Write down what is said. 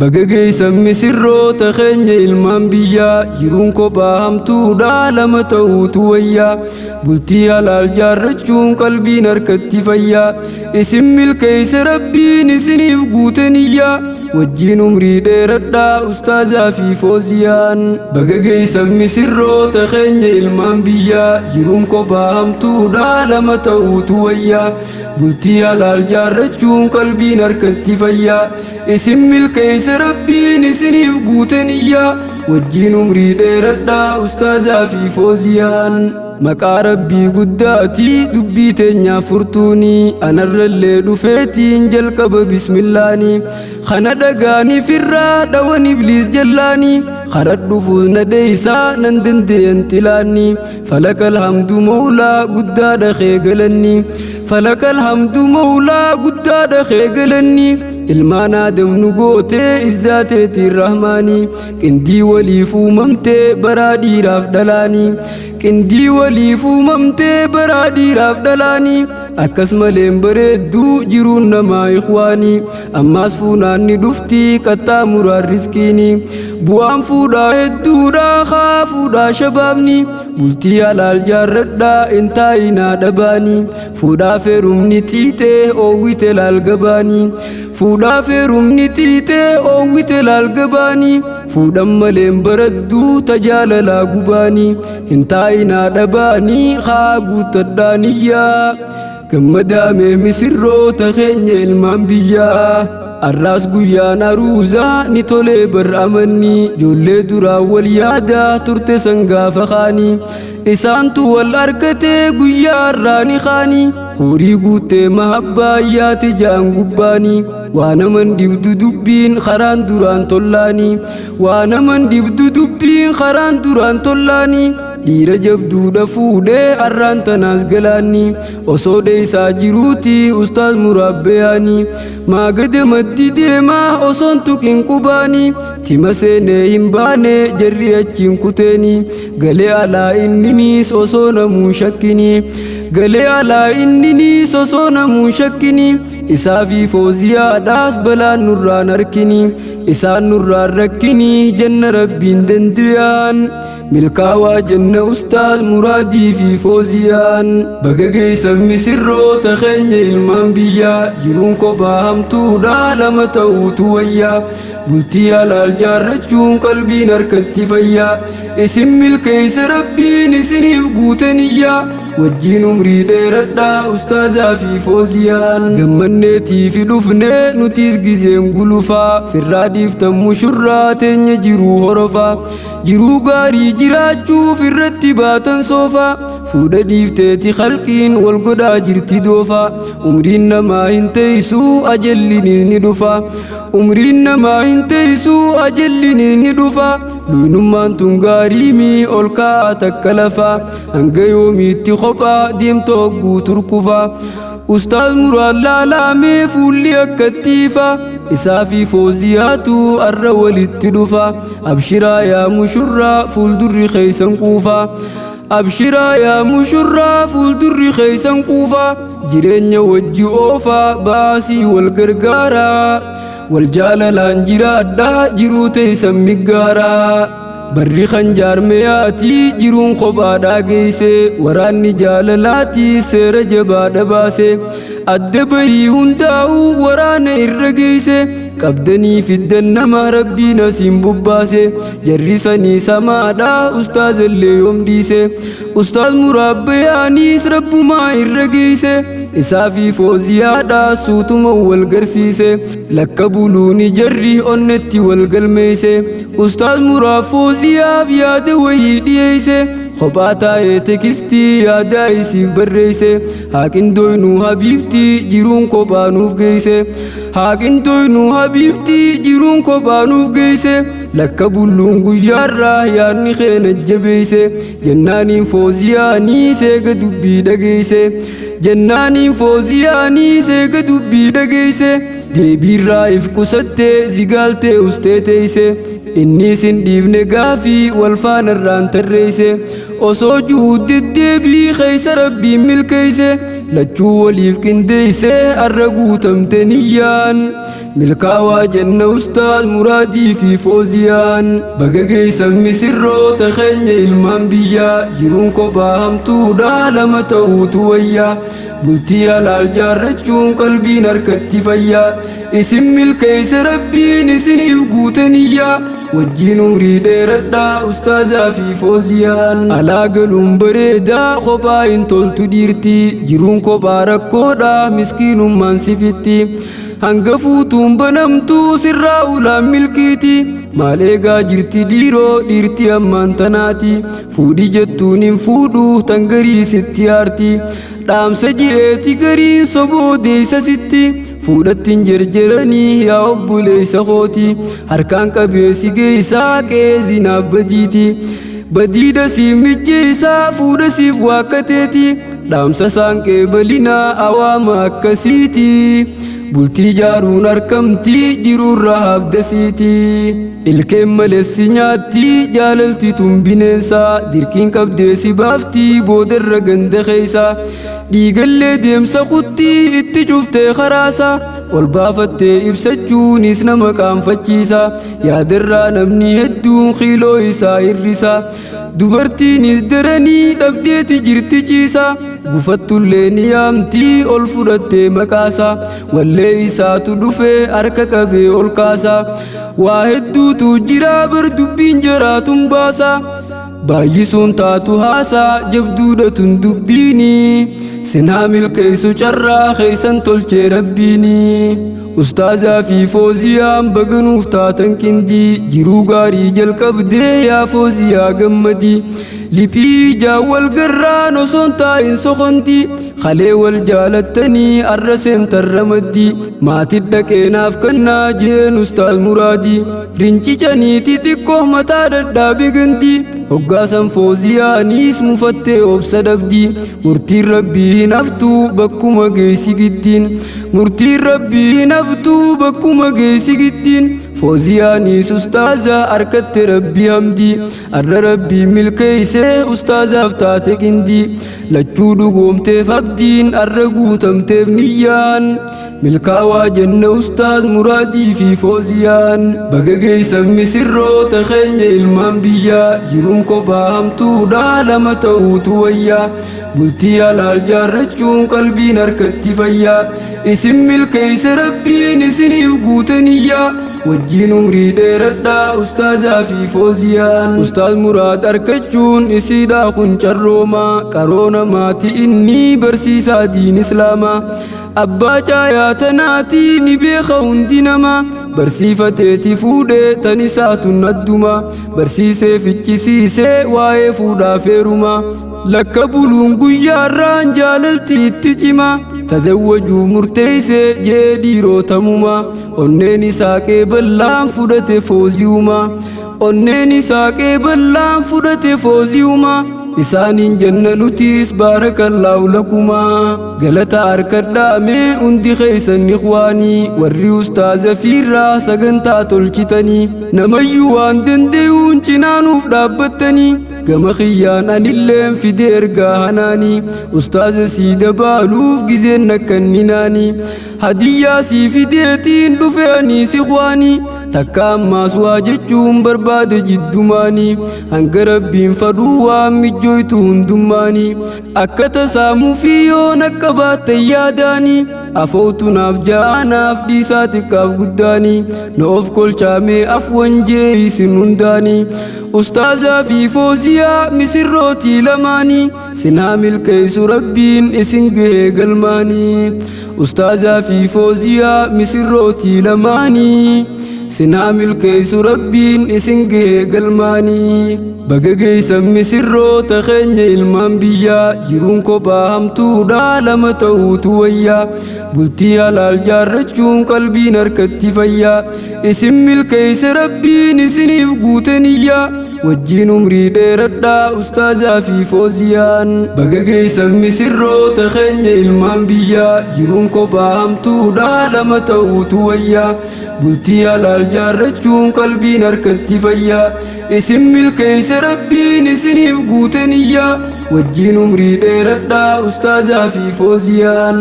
Baga geessan misirroota keenya ilmaan biyyaa, jiruun kophaa hamtuudha, lama ta'uutu wayyaa. Bultii halaal jaarrachuun qalbiin harkatti fayyaa. Isin milkeeyse Rabbiin isiniif guutaniyyaa. Wajjiin umrii dheeradhaa ustaazaa fi Fooziyaan. Baga geessan misirroota keenya ilmaan biyyaa, jiruun kophaa hamtuudha, lama ta'uutu wayyaa. Bultii halaal jaarrachuun qalbiin harkatti fayyaa. Isin milkeeyse Rabbiin isiniif guutaniyyaa. Wajjiin umrii dheeradhaa ustaazaa fi Fooziyaan. Maqaa Rabbii guddaatii dubbii teenyaa furtuunii, anarrallee dhufeetiin jalqaba bismillaanii. Kana dhagaanii firraa dhawan ibliis jallaanii, karaa dhufuus na dheeysaa nan dandeeyan xilaanni. Falakal hamdu mawlaa guddaadha kee galanni, falakal hamdu mawlaa guddaadha kee galanni. Ilmaan Aadam nu gootee izzaateetiin rahmaanii, qindii waliif uumamtee baraa dhiiraaf dhalaanii, qindii waliif uumamtee baraa dhiiraaf dhalaanii. Akkas maleen bareedduu jiruun namaa ikhwaanii, ammaas fuunaan ni dhuftii qaxxaamuraan riskiinii. Bu'aan fuudhaa hedduudha, haa fuudhaa shabaabni. Bultii halaal jaarradhaa, hin taa'inaa dhabaanii. Fuudhaa feerumni xiixee oowwite laal gabaanii, fuudhaa feerumni xiixee oowwite laal gabaanii. Fuudhan maleen baradduu tajaalalaa gubaanii, hin taa'inaa dhabaanii, haa guuttadhaaniyyaa. Gammadaamee misirroota keenya ilmaan biyyaa. Arraas guyyaan aruuzaa ni tolee bar'amanni, ijoollee duraa wal yaadaa turte san gaafa kaanii, isaantu wal argatee guyyaa har'aa ni kaanii. Horii guuttee mahabbaa yaati jaan gubbaanii, waa naman dhibdu dubbiin karaan duraan tollaanii, waa naman dhibdu dubbiin karaan duraan tollaanii. Dhiira jabduudha fuudhee har'aan tanaas galaanni, osoo dheeysaa jiruuti ustaaz muraabbeyaanii. Maagada maddi deemaa osoon tuqin qubaanii, tima seenee hin baane jarri achiin kuteeni. Galee alaa inniniis osoo namuu shakkinii, galee alaa inniniis osoo namuu shakkinii. Isaa fi Fooziyaadhaas balaan nurraan harkinii, isaan nurraan rakkinii jenna Rabbiin dandiyaan. Milkaawaa jenna ustaaz Muraadii fi Fooziyaan. Baga geessan misirroota keenya ilmaan biyyaa, jiruun kophaa hamtuudha, lama ta'uutu wayyaa. Bultii halaal jaarrachuun qalbiin harkatti fayyaa. Isin milkeeyse Rabbiin isiniif guutaniyyaa. Wajjiin umrii dheeradhaa ustaazaa fi Fooziyaan. Gammanneetii fi dhufnee nutis gizeen gulufaa, firraa dhiiftan mushurraa teenya jiruu horofaa. Jiruu gaarii jiraachuuf irratti baatan soofaa, fuudha dhiifteeti khalqiin wal godhaa jirti doofaa. Umriin namaa hin teeysuu, ajallini ni dhufa, umriin namaa hin teeysuu, ajallini ni dhufa. Luynummaan tun gaariimi ol ka'aa takka lafaa, hanga yoomiitti kophaa deemta hogguu turkufaa? Ustaaz Muraan laalaamee fuulli akkattiifa, isaa fi Fooziyaatu arra walitti dhufa. Abshiraa yaa mushurraa, fuuldurri keeysan quufa, abshiraa yaa mushurraa, fuuldurri keeysan quufa. Jireenya wajji oofaa, baasii wal gargaaraa, wal jaalalaan jiraadhaa, jiruu teeysan miggaaraa. Barri kan jaarmeyaatii jiruun kophaadhaa geeyse, waraanni jaalalaatii seera jabaadha baase, adda bahii hundaa'uu waraana irra geeyse. Qabdanii fiddan nama Rabbiin asiin bobbaase, jarri sanii samaadha ustaazallee yoom dhiise. Ustaaz Muraabbayaaniis Rabbumaa irra geeyse, isaa fi Fooziyaadha suutuma wal garsiise. Lakka buluuni jarri onnetti wal galmeeyse. Ustaaz Muraa Fooziyaaf yaada wayii dhiyeeyse, kophaa taa'ee tekistii yaadaa isiif barreeyse. Haaqindoynuu habiibtii, jiruun kophaa nuuf geeyse, haaqindoynuu habiibtii, jiruun kophaa nuuf geeyse. Lakka bulluun guyyaarraa yaadni keena jabeeyse jennaaniin Fooziyaanii seega dubbii dhageeyse, jennaaniin Fooziyaanii seega dubbii dhageeyse. Deebiirraa if qusattee zigaaltee ustee teeyse, inni isin dhiifne gaafii wal faanarraan tarreeyse. Osoo juhud deddeebii keeysa Rabbiin milkeeyse, lachuu waliif qindeeyse, arra guutamte niyyaan. Milkaawaa jenna Ustaaz Muraadii fi Fooziyaan. Baga geessan misirroota keenya ilmaan biyyaa, jiruun kophaa hamtuudha lama ta'uutu wayyaa. Bultii halaal jaarrachuun qalbiin harkatti fayyaa. Isin milkeessa Rabbiin isiniif guutaniyyaa. Wajjiin umrii dheeradhaa Ustaazaa fi Fooziyaan. Alaa galuun bareedaa, kophaa hin toltu dhiirti. Jiruun kophaa rakkoodha, miskiinummaan sifitti. Hanga fuutuun banamtuu sirraa ulaan milkiiti. Maal eegaa jirti dhiiroo, dhiirti ammaan tanaati? Fuudhi jettuun hin fuudhu, tan garii sitti aarti. Dhaamsa ji'eeti gariin soboo deeysa sitti. Fuudhattiin jerjeranii yaa obboleessa kooti. Harkaan qabeessi geessaa qeezinaaf badiiti. Badiidha siif mijjeessaa, fuudha siif waakkateeti. Dhaamsa isaan qeebalinaa awaama akkasiiti. Bultii jaaruun harkamtii jiruurra hafdasiiti. Ilkeen malessi nyaatti jaalalti tun bineensa. Dirqiin qabdee si baaftii boodarra ganda keessa. Dhiigallee deemsa kuttii itti cuftee karaasa. Ol baafattee ibsachuunis nama qaanfachiisa. Yaadarraa namni hedduun kiiloo isaa hir'isa. Dubartiinis daranii dhabdeeti jirti ciisa. Gufattullee ni yaamtii ol fudhattee maqaasa. Wallee isaatu dhufee harka qabee ol kaasa. Waa hedduutu jira bar, dubbiin jaraatun baasa. Baay'isuun taatu haasaa, jabduudha tun dubbiini. Sinaa milkeessu carraa keessan tolchee Rabbiini. Ustaazaa fi Fooziyaan baganuuf taatan qindii. Jiruu gaarii jalqabdee yaa Fooziyaa gammadii. Liphii jaawwal garraan osoon taa'in soqontii. Kalee wal jaalattanii arra seentarra maddii. Maatii dhaqeenaaf kannaa jeen Ustaaz Muraadii. Rincicaniiti xiqqoo mataa dhadhaabe gandii. Hoggaasan Fooziyaanis mufattee obsa dhabdii. Murtiin Rabbii hin haftuu bakkuma geessi giddiin. Murtiin Rabbii hin haftuu bakkuma geessi giddiin. Fooziyaanis ustaaza harkatte Rabbii hamdii. Arra Rabbii milkeessee ustaazaaf taate qindii. Lachuu dhugoomteef abdiin, arra guutamteef niyyaan. Milkaawaa jenna Ustaaz Muraadii fi Fooziyaan. Baga geessan misirroota keenya ilmaan biyyaa, jiruun kophaa hamtuudha lama ta'uutu wayyaa. Bultii halaal jaarrachuun qalbiin harkatti fayyaa. Isin milkeessa Rabbiin isiniif guutaniyyaa. Wajjiin umrii dheeradhaa Ustaazaa fi Fooziyaan. Ustaaz Muraad harkachuun isiidhaa kun carroomaa. Qaroo namaati inni, barsiisaa diin Islaamaa. Abbaa caayaa tanaatii ni beeka hundi namaa. Barsiifateeti fuudhee tan isaatun adduma. Barsiisee fichisiisee waa'ee fuudhaaf heerumaa. Lakka buluun guyyaarraan jaalalti itti cima. Tazawwajuu murteessee jee dhiirotamumaa. Onneen isaa qeeballaan fudhate Fooziyumaa. Onneen isaa qeeballaan fudhate Fooziyumaa. Isaaniin jenna nutis baarakallaahu lakumaa. Galata harkadhaamee hundi keessan ikhwaanii, warri ustaaza fiirraa sagantaa tolchitanii. Namayyuu waan danda'uun cinaanuuf dhaabbattanii. Gama kiyyaan anilleen fide ergaa hanaanii. Ustaaza sii dabaaluuf gizeen akkanninaanii. Hadiyyaa sii fideetiin dhufe aniis ikhwaanii. Takka ammaas waa jechuun barbaade jiddumaanii. Hanga Rabbiin fadhuu waan mijjooytu hundummaanii. Akka tasaamuu fi yoon akka baattan yaadaanii. Afootu naaf ja'aanaaf dhiisaa xiqqaaf guddaanii. Na of kolchaamee afwan jee isin hundaanii. Ustaazaa fi Fooziyaa misirrootii lamaanii. Sinaa milkeessu Rabbiin isin gahee galmaanii. Ustaazaa fi Fooziyaa misirrootii lamaanii. Sinaa milkeessu Rabbiin isin gahee galmaanii. Baga geessan misirroota keenya ilmaan biyyaa, jiruun kophaa hamtuudha lama ta'uutu wayyaa. Bultii halaal jaarrachuun qalbiin harkatti fayyaa. Isin milkeessa Rabbiin isiniif guutaniyyaa. Wajjiin umrii dheeradhaa Ustaazaa fi Fooziyaan. Baga geessan misirroota keenya ilmaan biyyaa, jiruun kophaa hamtuudha lama ta'uutu wayyaa. Bultii halaal jaarrachuun qalbiin harkatti fayyaa. Isin milkeessa Rabbiin isiniif guutaniyyaa. Wajjiin umrii dheeradhaa Ustaazaa fi Fooziyaan.